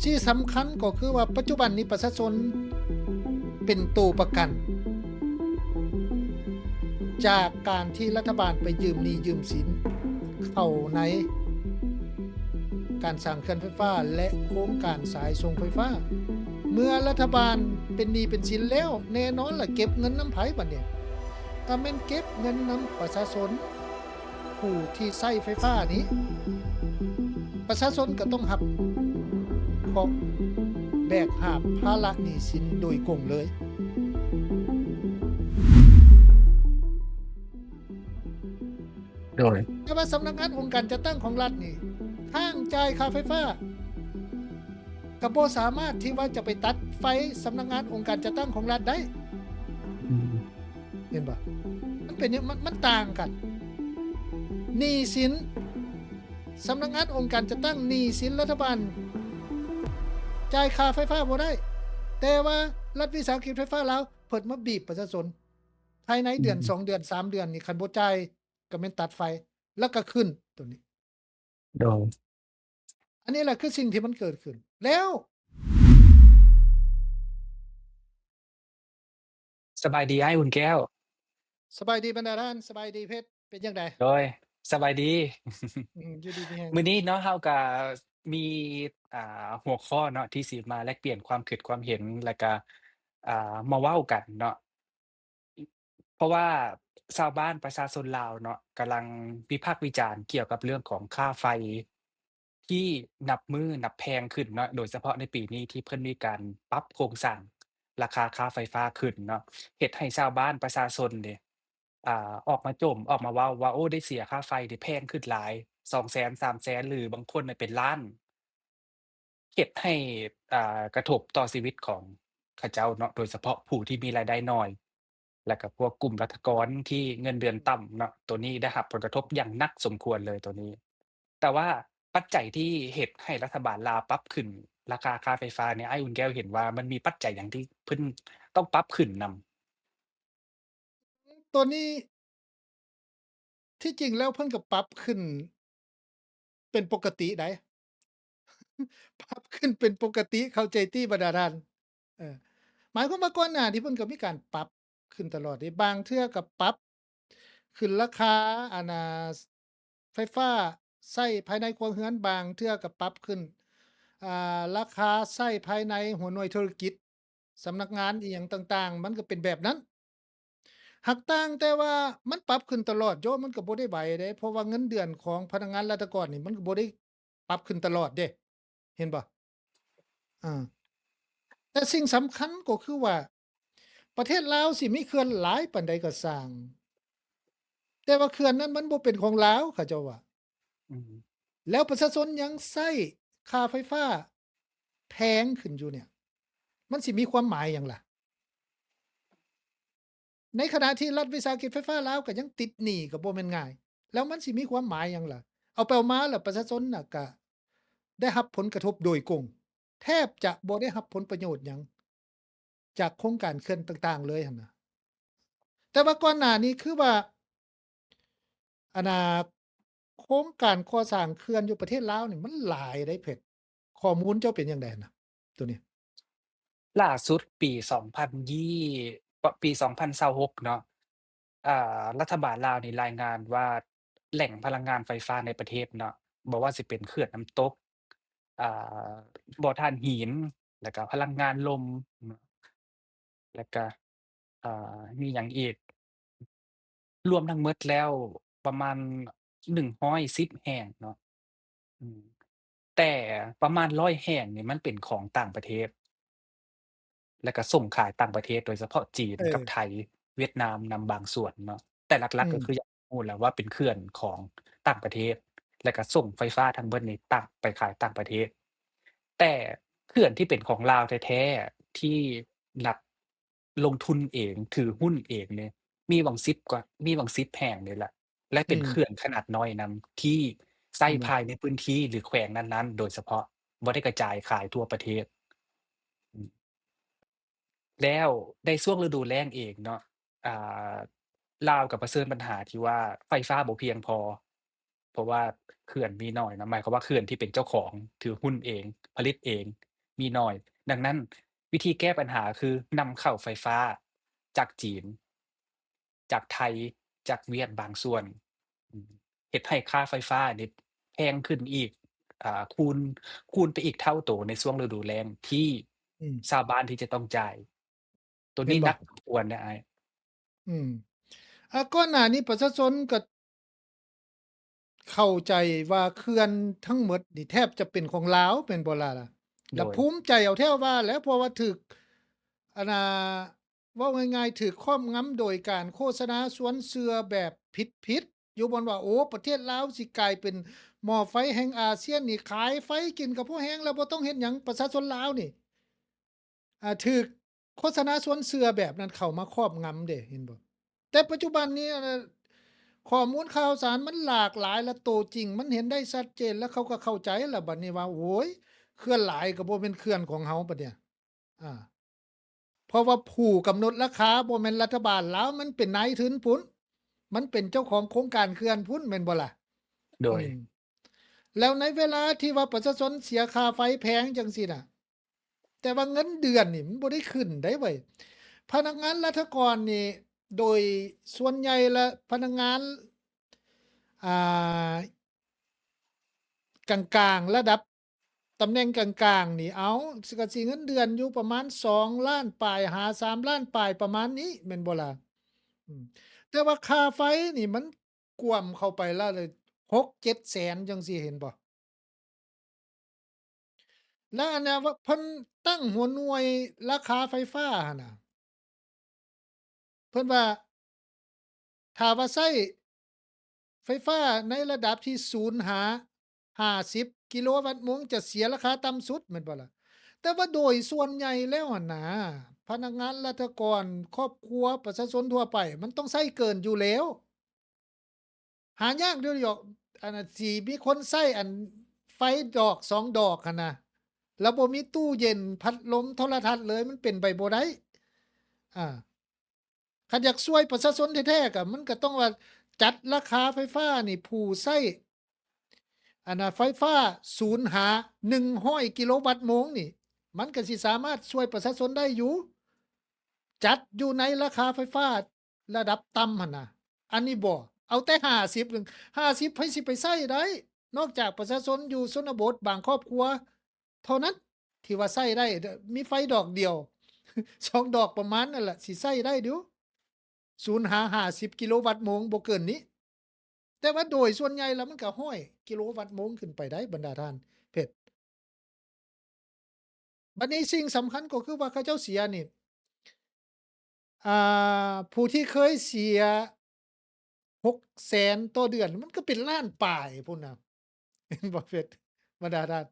ທີ່ສຳຄັນກໍຄືວ່າ ປັດຈຸບັນນີ້ປະຊາຊົນເປັນໂຕປະກັນ ຈາກການທີ່ລັດຖະບານໄປຢືມໜີ້ຢືມສິນເຂົ້າໃນການສ້າງເຂື່ອນໄຟຟ້າ ແລະ ໂຄງການສາຍສົ່ງໄຟຟ້າ. ເມື່ອລັດຖະບານເປັນໜີ້ເປັນສິນແລ້ວ, ແນ່ນອນລະ ເກັບເງິນນຳໃຜບາດນີ້? ກໍແມ່ນເກັບເງິນນຳປະຊາຊົນ ຜູ້ທີ່ໃຊ້ໄຟຟ້ານີ້ ປະຊາຊົນກໍຕ້ອງຮັບເຄາະ ແບກຫາບພາລະໜີ້ສິນໂດຍກົງເລີຍ. ໂດຍ. ແຕ່ວ່າສຳນັກງານອົງການຈັດຕັ້ງຂອງລັດນີ້ ຄ້າງຈ່າຍຄ່າໄຟຟ້າ ກໍບໍ່ສາມາດທີ່ວ່າຈະໄປຕັດໄຟສຳນັກງານອົງການຈັດຕັ້ງຂອງລັດໄດ້. ອືມ. ເຫັນບໍ່? ມັນເປັນຫຍັງ? ມັນ ມັນຕ່າງກັນ. ໜີ້ສິນ ສຳນັກງານອົງການຈັດຕັ້ງ ໜີ້ສິນລັດຖະບານ ຈ່າຍຄ່າໄຟຟ້າບໍ່ໄດ້, ແຕ່ວ່າລັດວິສາຫະກິດໄຟຟ້າລາວ ເພິ່ນມາບີບປະຊາຊົນ ພາຍໃນເດືອນ ອືມ ສອງເດືອນ ສາມເດືອນນີ້ ຄັນບໍ່ຈ່າຍ ກໍແມ່ນຕັດໄຟ ແລ້ວກໍຂຶ້ນໂຕນີ້. ໂດຍ. ອັນນີ້ແຫຼະຄືສິ່ງທີ່ມັນເກີດຂຶ້ນແລ້ວ. ສະບາຍດີອ້າຍອຸ່ນແກ້ວ. ສະບາຍດີບັນດາທ່ານ. ສະບາຍດີເພັດ. ເປັນຈັ່ງໃດ? ໂດຍ ສະບາຍດີ. ອືມ ຢູ່ດີມີແຮງ. ມື້ນີ້ເນາະ ເຮົາກະມີ ອ່າ ຫົວຂໍ້ເນາະ ທີ່ຊິມາແລກປ່ຽນຄວາມຄິດຄວາມເຫັນ ແລ້ວກະ ອ່າ ມາເວົ້າກັນເນາະ. ເພາະວ່າຊາວບ້ານປະຊາຊົນລາວເນາະ ກຳລັງວິພາກວິຈານກ່ຽວກັບເລື່ອງຂອງຄ່າໄຟທີ່ນັບມື້ນັບແພງຂຶ້ນເນາະ, ໂດຍສະເພາະໃນປີນີ້ທີ່ເພິ່ນມີການປັບໂຄງສ້າງລາຄາຄ່າໄຟຟ້າຂຶ້ນເນາະ, ເຮັດໃຫ້ຊາວບ້ານປະຊາຊົນເດ ອ່າ ອອກມາຈົ່ມ ອອກມາເວົ້າວ່າ ໂອ້ ໄດ້ເສຍຄ່າໄຟເດ ແພງຂຶ້ນຫຼາຍ ສອງແສນ ສາມແສນ ຫຼືບາງຄົນນະເປັນລ້ານ. ເຮັດໃຫ້ ອ່າ ກະທົບຕໍ່ຊີວິດຂອງເຂົາເຈົ້າເນາະ, ໂດຍສະເພາະຜູ້ທີ່ມີລາຍໄດ້ໜ້ອຍ ແລ້ວກະພວກກຸ່ມລັດຖະກອນທີ່ເງິນເດືອນຕ່ຳເນາະ, ໂຕນີ້ໄດ້ຮັບຜົນກະທົບຢ່າງໜັກສົມຄວນເລີຍໂຕນີ້. ແຕ່ວ່າປັດໄຈທີ່ເຮັດໃຫ້ລັດຖະບານລາວປັບຂຶ້ນລາຄາຄ່າໄຟຟ້ານີ້ ອ້າຍອຸ່ນແກ້ວເຫັນວ່າມັນມີປັດໄຈຫຍັງທີ່ເພິ່ນຕ້ອງປັບຂຶ້ນນຳ? ໂຕນີ້ ທີ່ຈິງແລ້ວເພິ່ນກໍປັບຂຶ້ນເປັນປົກກະຕິໃດ໋ ປັບຂຶ້ນເປັນປົກກະຕິ ເຂົ້າໃຈຕິບັນດາທ່ານ? ເອີ ໝາຍຄວາມວ່າກ່ອນໜ້ານີ້ເພິ່ນກໍມີການປັບຂຶ້ນຕະຫຼອດເດ, ບາງເທື່ອກໍປັບຂຶ້ນລາຄາ ອັນນ່າ ໄຟຟ້າໃຊ້ພາຍໃນຄົວເຮືອນ, ບາງເທື່ອກໍປັບຂຶ້ນ ອ່າ ລາຄາໃຊ້ພາຍໃນຫົວໜ່ວຍທຸລະກິດ ສຳນັກງານອີ່ຫຍັງຕ່າງໆ ມັນກໍເປັນແບບນັ້ນ. ຫາກຕ່າງແຕ່ວ່າມັນປັບຂຶ້ນຕະຫຼອດໂຍ, ມັນກໍບໍ່ໄດ້ໄຫວເດ້, ເພາະວ່າເງິນເດືອນຂອງພະນັກງານລັດຖະກອນນີ້ ມັນກໍບໍ່ໄດ້ປັບຂຶ້ນຕະຫຼອດເດ້, ເຫັນບໍ່? ອາ ແຕ່ສິ່ງສຳຄັນກໍຄືວ່າ ປະເທດລາວຊິມີເຂື່ອນຫຼາຍປານໃດກໍຊ່າງ, ແຕ່ວ່າເຂື່ອນນັ້ນມັນບໍ່ເປັນຂອງລາວ, ເຂົາເຈົ້າວ່າ. ອືມ ແລ້ວປະຊາຊົນຍັງໃຊ້ຄ່າໄຟຟ້າແພງຂຶ້ນຢູ່ເນ່ຍ ມັນຊິມີຄວາມໝາຍຫຍັງລະ? ໃນຂະນະທີ່ລັດວິສາຫະກິດໄຟຟ້າລາວກໍຍັງຕິດໜີ້ ກໍບໍ່ແມ່ນງ່າຍ, ແລ້ວມັນຊິມີຄວາມໝາຍຫຍັງລະ? ເອົາໄປເອົາມາແລ້ວປະຊາຊົນນະກະໄດ້ຮັບຜົນກະທົບໂດຍກົງ, ແທບຈະບໍ່ໄດ້ຮັບຜົນປະໂຫຍດຫຍັງ ຈາກໂຄງການເຂື່ອນຕ່າງໆເລີຍຫັ້ນນະ. ແຕ່ວ່າກ່ອນໜ້ານີ້ຄືວ່າ ອັນນ່າ ໂຄງການກໍ່ສ້າງເຂື່ອນຢູ່ປະເທດລາວນີ້ມັນຫຼາຍໃດ໋ເພັດ, ຂໍ້ມູນເຈົ້າເປັນຈັ່ງໃດຫັ້ນນະ ໂຕນີ້? ລ່າສຸດປີສອງພັນ ປີສອງພັນຊາວຫົກເນາະ, ອ່າ ລັດຖະບານລາວນີ້ລາຍງານວ່າ ແຫຼ່ງພະລັງງານໄຟຟ້າໃນປະເທດເນາະ, ບໍ່ວ່າຊິເປັນເຂື່ອນນ້ຳຕົກ ອ່າ ບໍ່ຖ່ານຫີນ ແລ້ວກະພະລັງງານລົມເນາະ ແລ້ວກະ ອ່າ ມີຫຍັງອີກ ລວມທັງໝົດແລ້ວປະມານໜຶ່ງຮ້ອຍສິບແຫ່ງເນາະ. ອືມ ແຕ່ປະມານຮ້ອຍແຫ່ງນີ້ມັນເປັນຂອງຕ່າງປະເທດ ແລ້ວກະສົ່ງຂາຍຕ່າງປະເທດ ໂດຍສະເພາະຈີນ ເອີ ກັບໄທ, ຫວຽດນາມນຳບາງສ່ວນເນາະ, ແຕ່ຫຼັກໆ ອືມ ກໍຄືຢາກຮູ້ແຫຼະວ່າເປັນເຂື່ອນຂອງຕ່າງປະເທດ ແລ້ວກະສົ່ງໄຟຟ້າທັງເບິດນີ້ຕ່າງ ໄປຂາຍຕ່າງປະເທດ. ແຕ່ເຂື່ອນທີ່ເປັນຂອງລາວແທ້ໆ ທີ່ນັກ ລົງທຶນເອງ ຖືຫຸ້ນເອງນີ້ ມີຫວ່າງສິບກວ່າ ມີຫວ່າງສິບແຫ່ງນີ້ແຫຼະ ແລະ ເປັນ ອືມ ເຂື່ອນຂະໜາດນ້ອຍນຳ ທີ່ໃຊ້ ອືມ ພາຍໃນພື້ນທີ່ ຫຼື ແຂວງນັ້ນໆ ໂດຍສະເພາະ ບໍ່ໄດ້ກະຈາຍຂາຍທົ່ວປະເທດ. ອືມ ແລ້ວໃນຊ່ວງລະດູແລ້ງເອງເນາະ ອ່າ ລາວກໍປະເຊີນບັນຫາທີ່ວ່າໄຟຟ້າບໍ່ພຽງພໍ ເພາະວ່າເຂື່ອນມີໜ້ອຍນະ, ໝາຍຄວາມວ່າເຂື່ອນທີ່ເປັນເຈົ້າຂອງ ຖືຫຸ້ນເອງ ຜະລິດເອງ ມີໜ້ອຍ. ດັ່ງນັ້ນ ວິທີແກ້ບັນຫາຄືນຳເຂົ້າໄຟຟ້າຈາກຈີນ, ຈາກໄທ, ຈາກຫວຽດບາງສ່ວນ, ເຮັດໃຫ້ຄ່າໄຟຟ້ານີ້ແພງຂຶ້ນອີກ, ອ່າ, ຄູນ, ຄູນໄປອີກເທົ່າໂຕໃນຊ່ວງລະດູແລ້ງທີ່ ອືມ ຊາວບ້ານທີ່ຈະຕ້ອງຈ່າຍ. ໂຕນີ້ ແມ່ນບໍ່? ໜັກສົມຄວນເດ້ອ້າຍ. ອືມ ອາ ກ່ອນໜ້ານີ້ປະຊາຊົນກໍເຂົ້າໃຈວ່າເຂື່ອນທັງໝົດນີ້ແທບຈະເປັນຂອງລາວ ແມ່ນບໍ່ລະ? ໂດຍ ລະພູມໃຈເອົາແທ້ວ່າແຫຼະ ເພາະວ່າຖືກ ອັນນ່າ ເວົ້າງ່າຍໆ ຖືກຄອບງຳໂດຍການໂຄສະນາຊວນເຊື່ອແບບຜິດໆ ຢູ່ບ່ອນວ່າ ໂອ້ ປະເທດລາວຊິກາຍເປັນໝໍ້ໄຟແຫ່ງອາຊຽນນີ້ ຂາຍໄຟກິນກໍພໍແຮງແລ້ວ ບໍ່ຕ້ອງເຮັດຫຍັງ ປະຊາຊົນລາວນີ້ ອ່າ ຖືກໂຄສະນາຊວນເຊື່ອແບບນັ້ນເຂົ້າມາຄອບງຳເດ້ ເຫັນບໍ່? ແຕ່ປັດຈຸບັນນີ້ ອັນ ຂໍ້ມູນຂ່າວສານມັນຫຼາກຫຼາຍ ແລະ ໂຕຈິງມັນເຫັນໄດ້ຊັດເຈນ ແລະ ເຂົາກໍເຂົ້າໃຈລະບັດນີ້ວ່າ ໂອ້ຍ ເຂື່ອນຫຼາຍກໍບໍ່ແມ່ນເຂື່ອນຂອງເຮົາບັດນີ້ ອາ ເພາະວ່າຜູ້ກຳນົດລາຄາບໍ່ແມ່ນລັດຖະບານລາວ ມັນເປັນນາຍທຶນພຸ້ນ ມັນເປັນເຈົ້າຂອງໂຄງການເຂື່ອນພຸ້ນ ແມ່ນບໍ່ລະ? ໂດຍ ອືມ ແລ້ວໃນເວລາທີ່ວ່າປະຊາຊົນເສຍຄ່າໄຟແພງຈັ່ງຊີ້ນະ ແຕ່ວ່າເງິນເດືອນນີ້ມັນບໍ່ໄດ້ຂຶ້ນໄດ໋ເວີຍ. ພະນັກງານລັດຖະກອນນີ້ ໂດຍສ່ວນໃຫຍ່ລະພະນັກງານ ອ່າ ກາງໆ ລະດັບຕຳແໜ່ງກາງໆ ນີ້ ເອົາ ກະຊິເງິນເດືອນຢູ່ປະມານສອງລ້ານປາຍ ຫາສາມລ້ານປາຍ ປະມານນີ້ ແມ່ນບໍ່ລະ? ອືມ ແຕ່ວ່າຄ່າໄຟນີ້ມັນກວມເຂົ້າໄປລະ ຫົກເຈັດແສນ ຈັ່ງຊີ້ ເຫັນບໍ່? ແລ້ວອັນນັ້ນວ່າເພິ່ນຕັ້ງຫົວໜ່ວຍລາຄາໄຟຟ້າຫັ້ນນະ ເພິ່ນວ່າ ຖ້າວ່າໃຊ້ໄຟຟ້າໃນລະດັບທີ່ສູນຫາຫ້າສິບກິໂລວັດໂມງ ຈະເສຍລາຄາຕ່ຳສຸດ ແມ່ນບໍ່ລະ? ແຕ່ວ່າໂດຍສ່ວນໃຫຍ່ແລ້ວຫັ້ນນະ ພະນັກງານລັດຖະກອນ ຄອບຄົວ ປະຊາຊົນທົ່ວໄປ ມັນຕ້ອງໃຊ້ເກີນຢູ່ແລ້ວ. ຫາຍາກຢູ່ດອກ ອັນ ອັນ ຊິມີຄົນໃຊ້ ອັນ ໄຟດອກສອງດອກຫັ້ນນະ ແລ້ວບໍ່ມີຕູ້ເຢັນ ພັດລົມ ໂທລະທັດເລີຍ ມັນເປັນໄປບໍ່ໄດ້. ອາ ຄັນຢາກຊ່ວຍປະຊາຊົນແທ້ໆ ກໍ ມັນກໍຕ້ອງວ່າຈັດລາຄາໄຟຟ້ານີ້ ຜູ້ໃຊ້ ອັນນະ ໄຟຟ້າສູນຫາໜຶ່ງຮ້ອຍກິໂລວັດໂມງນີ້ ມັນກໍຊິສາມາດຊ່ວຍປະຊາຊົນໄດ້ຢູ່ ຈັດຢູ່ໃນລາຄາໄຟຟ້າລະດັບຕ່ຳຫັ້ນນະ. ອັນນີ້ບໍ່ ເອົາແຕ່ຫ້າສິບ ຫ້າສິບ ໃຜຊິໄປໃຊ້ໄດ້ ນອກຈາກປະຊາຊົນຢູ່ຊົນນະບົດບາງຄອບຄົວເທົ່ານັ້ນ ທີ່ວ່າໃຊ້ໄດ້ ມີໄຟດອກດຽວ ສອງດອກປະມານນັ້ນລະ ຊິໃຊ້ໄດ້ຢູ່ ສູນຫາຫ້າສິບກິໂລວັດໂມງ ບໍ່ເກີນນີ້. ແຕ່ວ່າໂດຍສ່ວນໃຫຍ່ແລ້ວມັນກໍຮ້ອຍກິໂລວັດໂມງຂຶ້ນໄປໄດ້ ບັນດາທ່ານເພັດ. ບັດນີ້ສິ່ງສຳຄັນກໍຄືວ່າເຂົາເຈົ້າເສຍນີ້ ອ່າ ຜູ້ທີ່ເຄີຍເສຍຫົກແສນຕໍ່ເດືອນ ມັນກໍເປັນລ້ານປາຍພຸ້ນນະ ເຫັນບໍ່ເພັດ ບັນດາທ່ານ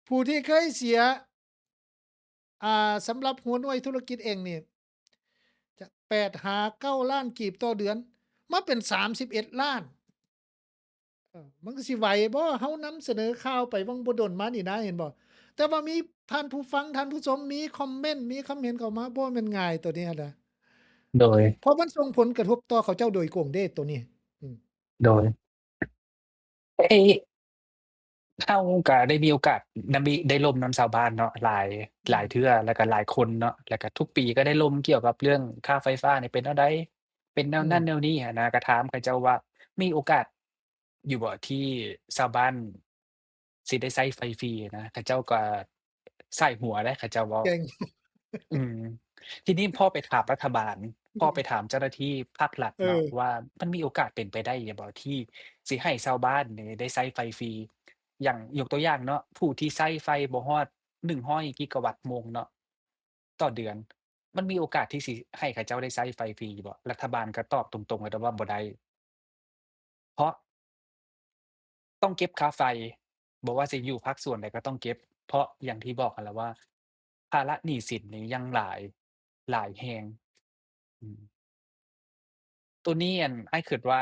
ຜູ້ທີ່ເຄີຍເສຍ ອ່າ ສຳລັບຫົວໜ່ວຍທຸລະກິດເອງນີ້ ຈາກແປດຫາເກົ້າລ້ານກີບຕໍ່ເດືອນ ມາເປັນສາມສິບເອັດລ້ານ ເອີ ມັນກໍຊິໄຫວບໍ່? ເຮົານຳສະເໜີຂ່າວໄປຫວ່າງບໍ່ດົນມານີ້ນະ ເຫັນບໍ່? ແຕ່ວ່າມີທ່ານຜູ້ຟັງ ທ່ານຜູ້ຊົມ ມີຄອມເມັນ ມີຄຳເຫັນເຂົ້າມາ ບໍ່ແມ່ນງ່າຍໂຕນີ້ຫັ້ນນະ ໂດຍ ເພາະມັນສົ່ງຜົນກະທົບຕໍ່ເຂົາເຈົ້າໂດຍກົງເດ້ໂຕນີ້ ອືມ ໂດຍ ເອີ ເຮົາກະໄດ້ມີໂອກາດນຳ ໄດ້ລົມນຳຊາວບ້ານເນາະ ຫຼາຍ ອືມ ຫຼາຍເທື່ອ ແລ້ວກະຫຼາຍຄົນເນາະ ແລ້ວກະທຸກປີກໍໄດ້ລົມກ່ຽວກັບເລື່ອງຄ່າໄຟຟ້ານີ້ເປັນແນວໃດ ເປັນແນວນັ້ນ ອືມ ແນວນີ້ຫັ້ນນະ ກະຖາມເຂົາເຈົ້າວ່າ ມີໂອກາດຢູ່ບໍ່ທີ່ຊາວບ້ານຊິໄດ້ໃຊ້ໄຟຟຣີນະ? ເຂົາເຈົ້າກໍສາຍຫົວເດ້ ເຂົາເຈົ້າເວົ້າ ເກັ່ງ ອືມ ທີນີ້ພໍໄປຖາມລັດຖະບານ ອືມ ພໍໄປຖາມເຈົ້າໜ້າທີ່ພາກລັດເນາະ ເອີ ວ່າມັນມີໂອກາດເປັນໄປໄດ້ຢູ່ບໍ່ ທີ່ຊິໃຫ້ຊາວບ້ານນີ້ໄດ້ໃຊ້ໄຟຟຣີ ຢ່າງ ຍົກຕົວຢ່າງເນາະ ຜູ້ທີ່ໃຊ້ໄຟບໍ່ຮອດໜຶ່ງຮ້ອຍກິກາວັດໂມງເນາະ ຕໍ່ເດືອນ ມັນມີໂອກາດທີ່ຊິໃຫ້ເຂົາເຈົ້າໄດ້ໃຊ້ໄຟຟຣີຢູ່ບໍ່? ລັດຖະບານກໍຕອບຕົງໆ ແລ້ວວ່າບໍ່ໄດ້ ເພາະຕ້ອງເກັບຄ່າໄຟ ບໍ່ວ່າຊິຢູ່ພາກສ່ວນໃດກໍຕ້ອງເກັບ ເພາະຢ່າງທີ່ບອກຫັ້ນລະວ່າ ພາລະໜີ້ສິນນີ້ຍັງຫຼາຍ ຫຼາຍແຮງ ອືມ ໂຕນີ້ ອັນ ອ້າຍຄິດວ່າ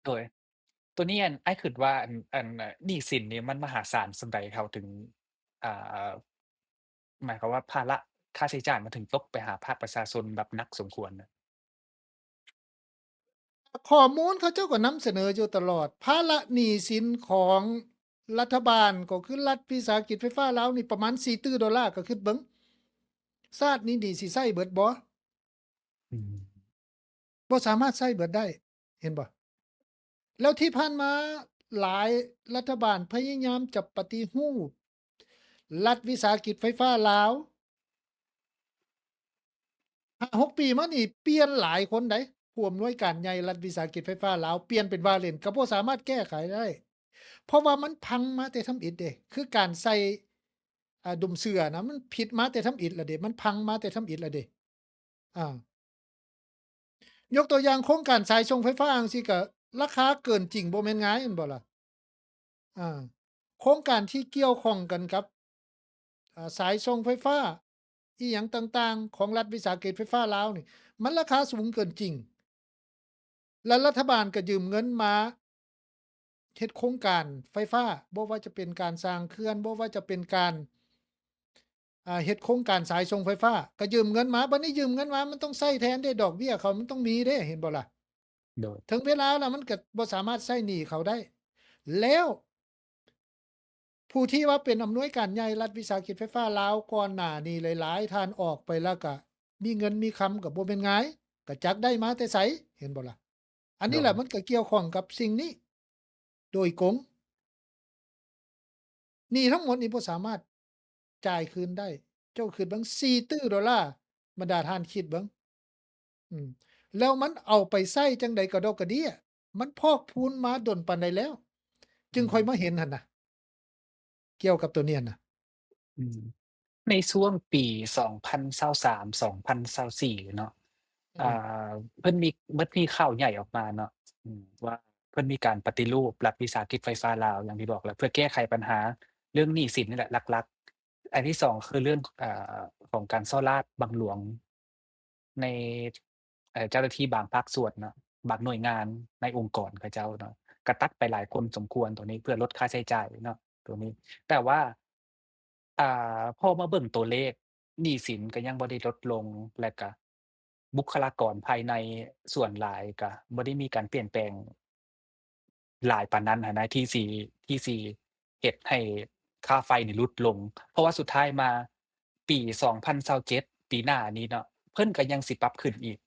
ໂດຍ ໂຕນີ້ ອັນ ອ້າຍຄິດວ່າ ອັນ ອັນ ໜີ້ສິນນີ້ມັນມະຫາສານສ່ຳໃດ ເຂົາເຖິງ ອ່າ ໝາຍຄວາມວ່າພາລະຄ່າໃຊ້ຈ່າຍມັນເຖິງຕົກໄປຫາພາກປະຊາຊົນແບບໜັກສົມຄວນນະ? ຂໍ້ມູນເຂົາເຈົ້າກໍນຳສະເໜີຢູ່ຕະຫຼອດ ພາລະໜີ້ສິນຂອງ ລັດຖະບານ ກໍຄືລັດວິສາຫະກິດໄຟຟ້າລາວນີ້ປະມານສີ່ຕື້ໂດລາ ກໍຄິດເບິ່ງ ຊາດນີ້ໜີ້ຊິໃຊ້ເບິດບໍ່? ອືມ ບໍ່ສາມາດໃຊ້ເບິດໄດ້ ເຫັນບໍ່? ແລ້ວທີ່ຜ່ານມາຫຼາຍລັດຖະບານພະຍາຍາມຈະປະຕິຮູບລັດວິສາຫະກິດໄຟຟ້າລາວ ຫ້າຫົກປີມານີ້ປ່ຽນຫຼາຍຄົນໃດ໋ ຜູ້ອຳນວຍການໃຫຍ່ລັດວິສາຫະກິດໄຟຟ້າລາວ ປ່ຽນເປັນວ່າເຫຼັ້ນ ກໍບໍ່ສາມາດແກ້ໄຂໄດ້ ເພາະວ່າມັນພັງມາແຕ່ທຳອິດເດ້ ຄືການໃສ່ ອ່າ ດຸມເສື້ອນະ ມັນຜິດມາແຕ່ທຳອິດລະເດ້ ມັນພັງມາແຕ່ທຳອິດລະເດ້ ອ່າ ຍົກຕົວຢ່າງໂຄງການສາຍສົ່ງໄຟຟ້າຈັ່ງຊີ້ ກໍລາຄາເກີນຈິງບໍ່ແມ່ນງ່າຍ ແມ່ນບໍ່ລະ? ອ່າ ໂຄງການທີ່ກ່ຽວຂ້ອງກັນກັບ ອ່າ ສາຍສົ່ງໄຟຟ້າອີ່ຫຍັງຕ່າງໆ ຂອງລັດວິສາຫະກິດໄຟຟ້າລາວນີ້ ມັນລາຄາສູງເກີນຈິງ ແລະ ລັດຖະບານກໍຢືມເງິນມາເຮັດໂຄງການໄຟຟ້າ ບໍ່ວ່າຈະເປັນການສ້າງເຂື່ອນ ບໍ່ວ່າຈະເປັນການ ອ່າ ເຮັດໂຄງການສາຍສົ່ງໄຟຟ້າ ກໍຢືມເງິນມາ ບັດນີ້ຢືມເງິນມາ ມັນຕ້ອງໃຊ້ແທນເດ້ ດອກເບ້ຍເຂົາມັນຕ້ອງມີເດ້ ເຫັນບໍ່ລະ? ໂດຍ ເຖິງເວລາລະມັນກໍບໍ່ສາມາດໃຊ້ໜີ້ເຂົາໄດ້ ແລ້ວ ຜູ້ທີ່ວ່າເປັນອຳນວຍການໃຫຍ່ລັດວິສາຫະກິດໄຟຟ້າລາວກ່ອນໜ້ານີ້ຫຼາຍໆ ທ່ານອອກໄປແລ້ວກະມີເງິນມີຄຳກໍບໍ່ແມ່ນງ່າຍ ກະຈັກໄດ້ມາແຕ່ໃສ ເຫັນບໍ່ລະ? ອັນນີ້ແຫຼະ ໂດຍ ມັນກໍກ່ຽວຂ້ອງກັບສິ່ງນີ້ໂດຍກົງ. ໜີ້ທັງໝົດນີ້ບໍ່ສາມາດຈ່າຍຄືນໄດ້. ເຈົ້າຄິດເບິ່ງ ສີ່ຕື້ໂດລາ ບັນດາທ່ານຄິດເບິ່ງ. ອືມ ແລ້ວມັນເອົາໄປໃຊ້ຈັ່ງໃດກະດອກກະເດຍ ມັນພອກພູນມາດົນປານໃດແລ້ວ ຈຶ່ງ ອືມ ຄ່ອຍມາເຫັນຫັ້ນນະ ກ່ຽວກັບໂຕນີ້ຫັ້ນນະ. ອືມ ໃນຊ່ວງປີສອງພັນຊາວສາມ ສອງພັນຊາວສີ່ເນາະ ອືມ ອ່າ ເພິ່ນມີ ມັນມີຂ່າວໃຫຍ່ອອກມາເນາະ ອືມ ວ່າເພິ່ນມີການປະຕິຮູບລັດວິສາຫະກິດໄຟຟ້າລາວ ຢ່າງທີ່ບອກແຫຼະ ເພື່ອແກ້ໄຂບັນຫາເລື່ອງໜີ້ສິນນີ້ແຫຼະຫຼັກໆ. ອັນທີສອງຄືເລື່ອງ ເອີ ຂອງການສໍ້ລາດບັງຫຼວງໃນ ເອີ ເຈົ້າໜ້າທີ່ບາງພາກສ່ວນເນາະ ບາງໜ່ວຍງານໃນອົງກອນເຂົາເຈົ້າເນາະ ກະຕັດໄປຫຼາຍຄົນສົມຄວນໂຕນີ້ ເພື່ອລົດຄ່າໃຊ້ຈ່າຍເນາະ ໂຕນີ້. ແຕ່ວ່າ ອ່າ ພໍມາເບິ່ງໂຕເລກໜີ້ສິນກະຍັງບໍ່ໄດ້ລົດລົງ ແລະກະ ບຸກຄະລາກອນພາຍໃນສ່ວນຫຼາຍກະບໍ່ໄດ້ມີການປ່ຽນແປງຫຼາຍປານນັ້ນຫັ້ນນະ ທີ່ຊິ ທີ່ຊິເຮັດໃຫ້ຄ່າໄຟນີ້ຫຼຸດລົງ ເພາະວ່າສຸດທ້າຍມາປີສອງພັນຊາວເຈັດ ປີໜ້ານີ້ເນາະ ເພິ່ນກະຍັງຊິປັບຂຶ້ນອີກ.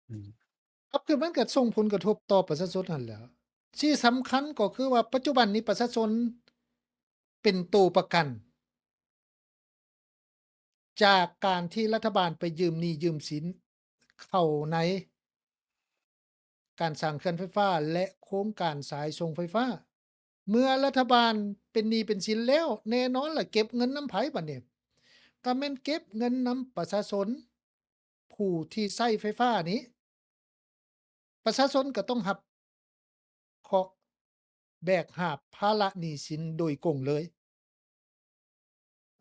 ອືມ ປັບຂຶ້ນມັນກະສົ່ງຜົນກະທົບຕໍ່ປະຊາຊົນຫັ້ນແຫຼະ. ທີ່ສຳຄັນກໍຄືວ່າປັດຈຸບັນນີ້ປະຊາຊົນເປັນໂຕປະກັນ ຈາກການທີ່ລັດຖະບານໄປຢືມໜີ້ຢືມສິນເຂົ້າໃນການສ້າງເຂື່ອນໄຟຟ້າ ແລະ ໂຄງການສາຍສົ່ງໄຟຟ້າ. ເມື່ອລັດຖະບານເປັນໜີ້ເປັນສິນແລ້ວ ແນ່ນອນລະ ເກັບເງິນນຳໃຜບາດນີ້? ກໍແມ່ນເກັບເງິນນຳປະຊາຊົນ ຜູ້ທີ່ໃຊ້ໄຟຟ້ານີ້ ປະຊາຊົນກໍຕ້ອງຮັບເຄາະ ແບກຫາບພາລະໜີ້ສິນໂດຍກົງເລີຍ.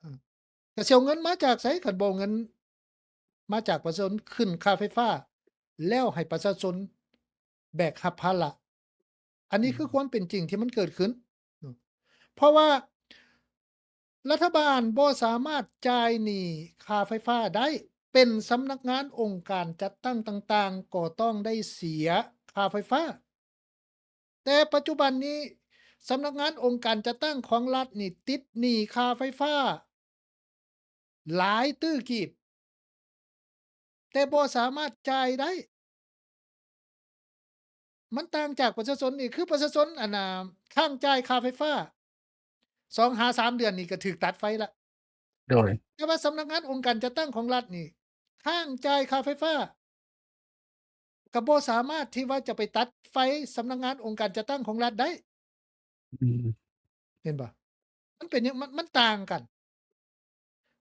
ອາ ກະຊິເອົາເງິນມາຈາກໃສ ຄັນບໍ່ເອົາເງິນມາຈາກປະຊາຊົນຂຶ້ນຄ່າໄຟຟ້າ ແລ້ວໃຫ້ປະຊາຊົນແບກຮັບພາລະ? ອັນນີ້ ອືມ ຄືຄວາມເປັນຈິງທີ່ມັນເກີດຂຶ້ນເນາະ ເພາະວ່າ ລັດຖະບານບໍ່ສາມາດຈ່າຍໜີ້ຄ່າໄຟຟ້າໄດ້ ເປັນສຳນັກງານອົງການຈັດຕັ້ງຕ່າງໆ ກໍຕ້ອງໄດ້ເສຍຄ່າໄຟຟ້າ. ແຕ່ປັດຈຸບັນນີ້ ສຳນັກງານອົງການຈັດຕັ້ງຂອງລັດນີ້ ຕິດໜີ້ຄ່າໄຟຟ້າຫຼາຍຕື້ກີບ ແຕ່ບໍ່ສາມາດຈ່າຍໄດ້. ມັນຕ່າງຈາກປະຊາຊົນນີ້ ຄືປະຊາຊົນ ອັນນ່າ ຄ້າງຈ່າຍຄ່າໄຟຟ້າ ສອງຫາສາມເດືອນນີ້ກໍຖືກຕັດໄຟລະ. ໂດຍ ແຕ່ວ່າສຳນັກງານອົງການຈັດຕັ້ງຂອງລັດນີ້ ຄ້າງຈ່າຍຄ່າໄຟຟ້າ ກໍບໍ່ສາມາດທີ່ວ່າຈະໄປຕັດໄຟສຳນັກງານອົງການຈັດຕັ້ງຂອງລັດໄດ້. ອືມ ເຫັນບໍ່? ມັນເປັນຫຍັງ? ມັນ ມັນຕ່າງກັນ.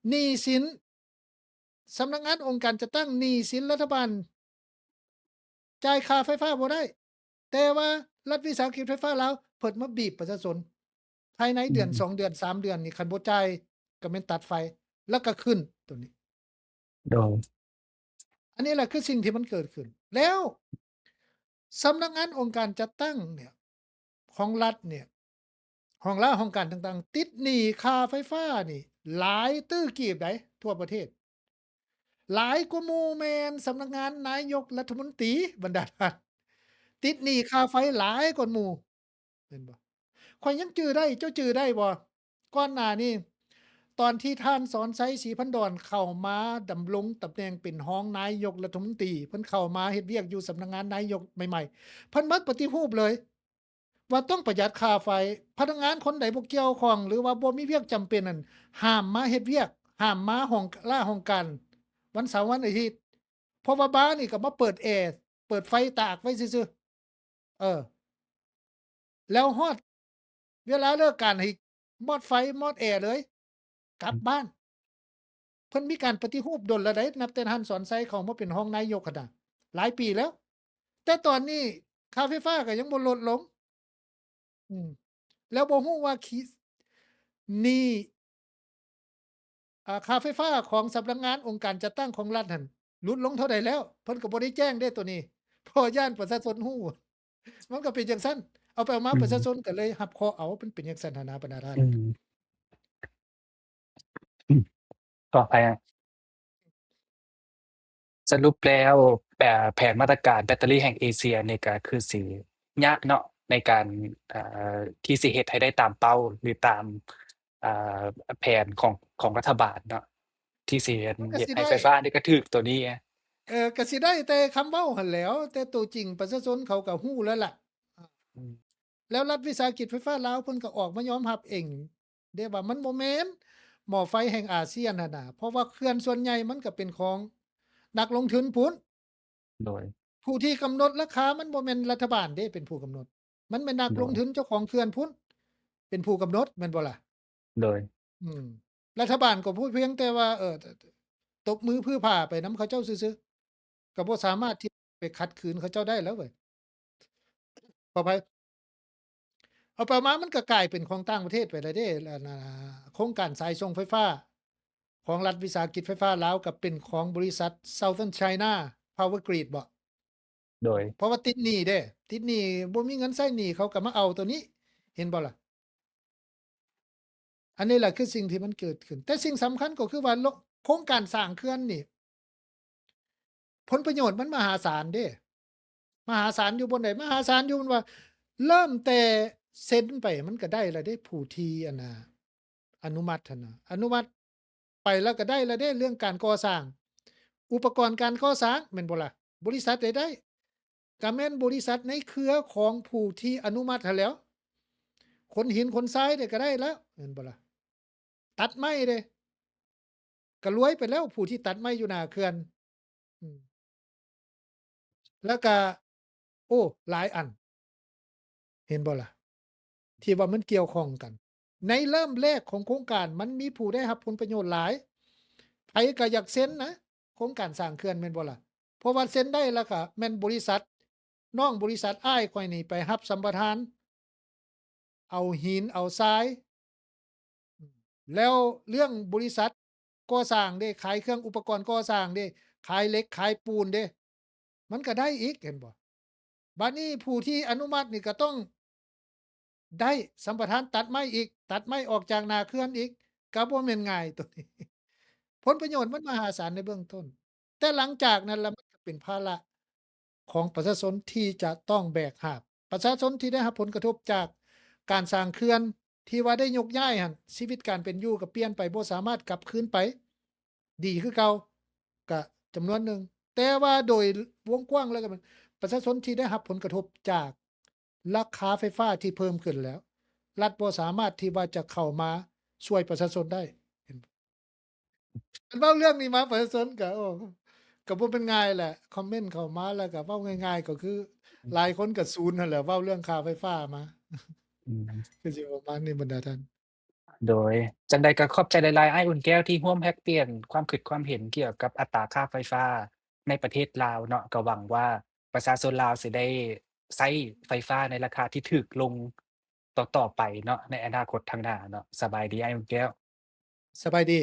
ໜີ້ສິນ ສຳນັກງານອົງການຈັດຕັ້ງ ໜີ້ສິນລັດຖະບານ ຈ່າຍຄ່າໄຟຟ້າບໍ່ໄດ້ ແຕ່ວ່າລັດວິສາຫະກິດໄຟຟ້າລາວ ເພິ່ນມາບີບປະຊາຊົນ ພາຍໃນເດືອນ ອືມ ສອງເດືອນ ສາມເດືອນນີ້ ຄັນບໍ່ຈ່າຍກໍແມ່ນຕັດໄຟ ແລ້ວກໍຂຶ້ນໂຕນີ້. ໂດຍ ອັນນີ້ແຫຼະຄືສິ່ງທີ່ມັນເກີດຂຶ້ນ ແລ້ວສຳນັກງານອົງການຈັດຕັ້ງເນຍ ຂອງລັດເນຍ ຫ້ອງລາຫ້ອງການຕ່າງໆ ຕິດໜີ້ຄ່າໄຟຟ້ານີ້ຫຼາຍຕື້ກີບໃດ໋ ທົ່ວປະເທດ. ຫຼາຍກວ່າໝູ່ແມ່ນສຳນັກງານນາຍົກລັດຖະມົນຕີ ບັນດາທ່ານ ຕິດໜີ້ຄ່າໄຟຫຼາຍກວ່າໝູ່. ແມ່ນບໍ່? ຂ້ອຍຍັງຈື່ໄດ້ ເຈົ້າຈື່ໄດ້ບໍ່? ກ່ອນໜ້ານີ້ ຕອນທີ່ທ່ານສອນໄຊ ສີພັນດອນ ເຂົ້າມາດຳລົງຕຳແໜ່ງເປັນຮອງນາຍົກລັດຖະມົນຕີ ເພິ່ນເຂົ້າມາເຮັດວຽກຢູ່ສຳນັກງານນາຍົກໃໝ່ໆ ເພິ່ນມາປະຕິຮູບເລີຍ ວ່າຕ້ອງປະຢັດຄ່າໄຟ, ພະນັກງານຄົນໃດບໍ່ກ່ຽວຂ້ອງ ຫຼືວ່າບໍ່ມີວຽກຈຳເປັນນັ້ນ ຫ້າມມາເຮັດວຽກ, ຫ້າມມາຫ້ອງ ລາຫ້ອງການວັນເສົາວັນອາທິດ ເພາະວ່າບານີ້ກໍມາເປີດແອ ເປີດໄຟຕາກໄວ້ຊື່ໆ ເອີ ແລ້ວຮອດເວລາເລີກການໃຫ້ມອດໄຟມອດແອເລີຍ ກັບ ອືມ ບ້ານ. ເພິ່ນມີການປະຕິຮູບດົນແລ້ວໃດ໋ ນັບແຕ່ທ່ານສອນໄຊເຂົ້າມາເປັນຮອງນາຍົກຫັ້ນນະ ຫຼາຍປີແລ້ວ ແຕ່ຕອນນີ້ຄ່າໄຟຟ້າກໍຍັງບໍ່ລົດລົງ. ອືມ ແລ້ວບໍ່ຮູ້ວ່າ ຄີ ໜີ້ ອ່າ ຄ່າໄຟຟ້າຂອງສຳນັກງານອົງການຈັດຕັ້ງຂອງລັດຫັ້ນ ຫຼຸດລົງເທົ່າໃດແລ້ວ ເພິ່ນກໍບໍ່ໄດ້ແຈ້ງເດ້ໂຕນີ້ ເພາະຢ້ານປະຊາຊົນຮູ້ ມັນກໍເປັນຈັ່ງຊັ້ນ ເອົາໄປເອົາມາ ອືມ ປະຊາຊົນກໍເລີຍຮັບເຄາະເອົາ ມັນເປັນຈັ່ງຊັ້ນຫັ້ນນະ ບັນດາທ່ານ. ອືມ ຂໍອະໄພ ສະຫຼຸບແລ້ວ ແປ ແຜນມາດຕະການແບັດເຕີຣີແຫ່ງເອເຊຍນີ້ກໍຄືຊິຍາກເນາະ ໃນການ ເອີ ທີ່ຊິເຮັດໃຫ້ໄດ້ຕາມເປົ້າ ຫຼືຕາມ ເອີ ແຜນຂອງ ຂອງລັດຖະບານເນາະ ທີ່ຊິເຮັດ ມັນກໍ ເຮັດ ຊິ ໃຫ້ ໄດ້ ໄຟຟ້ານີ້ກະຖືກໂຕນີ້. ເອີ ກໍຊິໄດ້ແຕ່ຄຳເວົ້າຫັ້ນແຫຼ້ວ ແຕ່ໂຕຈິງປະຊາຊົນເຂົາກໍຮູ້ແລ້ວລະ. ອືມ ແລ້ວລັດວິສາຫະກິດໄຟຟ້າລາວເພິ່ນກໍອອກມາຍອມຮັບເອງ ເດ້ວ່າມັນບໍ່ແມ່ນໝໍ້ໄຟແຫ່ງອາຊຽນຫັ້ນນະ ເພາະວ່າເຂື່ອນສ່ວນໃຫຍ່ມັນກໍເປັນຂອງນັກລົງທຶນພຸ້ນ. ໂດຍ ຜູ້ທີ່ກຳນົດລາຄາມັນບໍ່ແມ່ນລັດຖະບານເດ້ເປັນຜູ້ກຳນົດ ມັນແມ່ນນັກ ໂດຍ ລົງທຶນເຈົ້າຂອງເຂື່ອນພຸ້ນເປັນຜູ້ກຳນົດ ແມ່ນບໍ່ລະ? ໂດຍ ອືມ ລັດຖະບານກໍພຽງແຕ່ວ່າ ເອີ ຕົບມືຜື່ພາໄປນຳເຂົາເຈົ້າຊື່ໆ ກໍບໍ່ສາມາດທີ່ໄປຂັດຂືນເຂົາເຈົ້າໄດ້ແລ້ວເວີຍ. ຂໍອະໄພ ເອົາໄປເອົາມາມັນກໍກາຍເປັນຂອງຕ່າງປະເທດໄປແລ້ວເດ້. ອັນ ອັນ ໂຄງການສາຍສົ່ງໄຟຟ້າຂອງລັດວິສາຫະກິດໄຟຟ້າລາວ ກໍເປັນຂອງບໍລິສັດ Southern China Power Grid ບໍ? ໂດຍ ເພາະວ່າຕິດໜີ້ເດ້ ຕິດໜີ້ ບໍ່ມີເງິນໃຊ້ໜີ້ ເຂົາກໍມາເອົາໂຕນີ້ ເຫັນບໍ່ລະ? ອັນນີ້ລະຄືສິ່ງທີ່ມັນເກີດຂຶ້ນ ແຕ່ສິ່ງສຳຄັນກໍຄືວ່າ ໂລ ໂຄງການສ້າງເຂື່ອນນີ້ ຜົນປະໂຫຍດມັນມະຫາສານເດ້ ມະຫາສານຢູ່ບ່ອນໃດ? ມະຫາສານຢູ່ບ່ອນວ່າ ເລີ່ມແຕ່ເຊັນໄປມັນກໍໄດ້ລະເດ້ ຜູ້ທີ່ ອັນນ່າ ອະນຸມັດຫັ້ນນະ ອະນຸມັດໄປແລ້ວກໍໄດ້ລະເດ້ ເລື່ອງການກໍ່ສ້າງ ອຸປະກອນການກໍ່ສ້າງ ແມ່ນບໍ່ລະ? ບໍລິສັດໃດໄດ້ ກໍແມ່ນບໍລິສັດໃນເຄືອຂອງຜູ້ທີ່ອະນຸມັດຫັ້ນແຫຼ້ວ ຂົນຫີນຂົນຊາຍເດ້ກໍໄດ້ແລ້ວ ແມ່ນບໍ່ລະ? ຕັດໄມ້ເດ້ ກໍລວຍໄປແລ້ວ ຜູ້ທີ່ຕັດໄມ້ຢູ່ໜ້າເຂື່ອນ ອືມ ແລ້ວກະ ໂອ້ ຫຼາຍອັນ ເຫັນບໍ່ລະ ທີ່ວ່າມັນກ່ຽວຂ້ອງກັນ. ໃນເລີ່ມແລກຂອງໂຄງການ ມັນມີຜູ້ໄດ້ຮັບຜົນປະໂຫຍດຫຼາຍ ໃຜກໍຢາກເຊັນນະ ໂຄງການສ້າງເຂື່ອນ ແມ່ນບໍ່ລະ? ເພາະວ່າເຊັນໄດ້ແລ້ວກະແມ່ນບໍລິສັດ ນ້ອງບໍລິສັດອ້າຍຂ້ອຍນີ້ໄປຮັບສຳປະທານ ເອົາຫີນເອົາຊາຍ ແລ້ວເລື່ອງບໍລິສັດກໍ່ສ້າງເດ້ ຂາຍເຄື່ອງອຸປະກອນກໍ່ສ້າງເດ້ ຂາຍເຫຼັກຂາຍປູນເດ້ ມັນກໍໄດ້ອີກ ເຫັນບໍ່? ບາດນີ້ຜູ້ທີ່ອະນຸມັດນີ້ກໍຕ້ອງໄດ້ສຳປະທານຕັດໄມ້ອີກ ຕັດໄມ້ອອກຈາກໜ້າເຂື່ອນອີກ ກໍບໍ່ແມ່ນງ່າຍໂຕນີ້ ຜົນປະໂຫຍດມັນມະຫາສານໃນເບື້ອງຕົ້ນ ແຕ່ຫຼັງຈາກນັ້ນລະ ມັນກໍເປັນພາລະຂອງປະຊາຊົນທີ່ຈະຕ້ອງແບກຫາບ. ປະຊາຊົນທີ່ໄດ້ຮັບຜົນກະທົບຈາກການສ້າງເຂື່ອນ ທີ່ວ່າໄດ້ຍົກຍ້າຍຫັ້ນ ຊີວິດການເປັນຢູ່ກໍປ່ຽນໄປ ບໍ່ສາມາດກັບຄືນໄປດີຄືເກົ່າ ກະຈຳນວນໜຶ່ງ. ແຕ່ວ່າໂດຍວົງກວ້າງແລ້ວກໍແມ່ນປະຊາຊົນທີ່ໄດ້ຮັບຜົນກະທົບຈາກລາຄາໄຟຟ້າທີ່ເພີ່ມຂຶ້ນແລ້ວ ລັດບໍ່ສາມາດທີ່ວ່າຈະເຂົ້າມາຊ່ວຍປະຊາຊົນໄດ້ ເຫັນ ຄັນເວົ້າເລື່ອງນີ້ມາປະຊາຊົນກໍ ໂອ້ ກໍບໍ່ແມ່ນງ່າຍແຫຼະ ຄອມເມັນເຂົ້າມາແລ້ວກໍເວົ້າງ່າຍໆ ກໍຄື ອືມ ຫຼາຍຄົນກໍສູນຫັ້ນແຫຼະ ເວົ້າເລື່ອງຄ່າໄຟຟ້າມາ ອືມ ຄືຊິປະມານນີ້ບັນດາທ່ານ. ໂດຍ ຈັ່ງໃດກໍຂອບໃຈຫຼາຍໆ ອ້າຍອຸ່ນແກ້ວ ທີ່ຮ່ວມແລກປ່ຽນຄວາມຄິດຄວາມເຫັນກ່ຽວກັບອັດຕາຄ່າໄຟຟ້າໃນປະເທດລາວເນາະ ກໍຫວັງວ່າປະຊາຊົນລາວຊິໄດ້ໃຊ້ໄຟຟ້າໃນລາຄາທີ່ຖືກລົງຕໍ່ໆໄປເນາະ ໃນອະນາຄົດຂ້າງໜ້າເນາະ. ສະບາຍດີອ້າຍອຸ່ນແກ້ວ. ສະບາຍດີ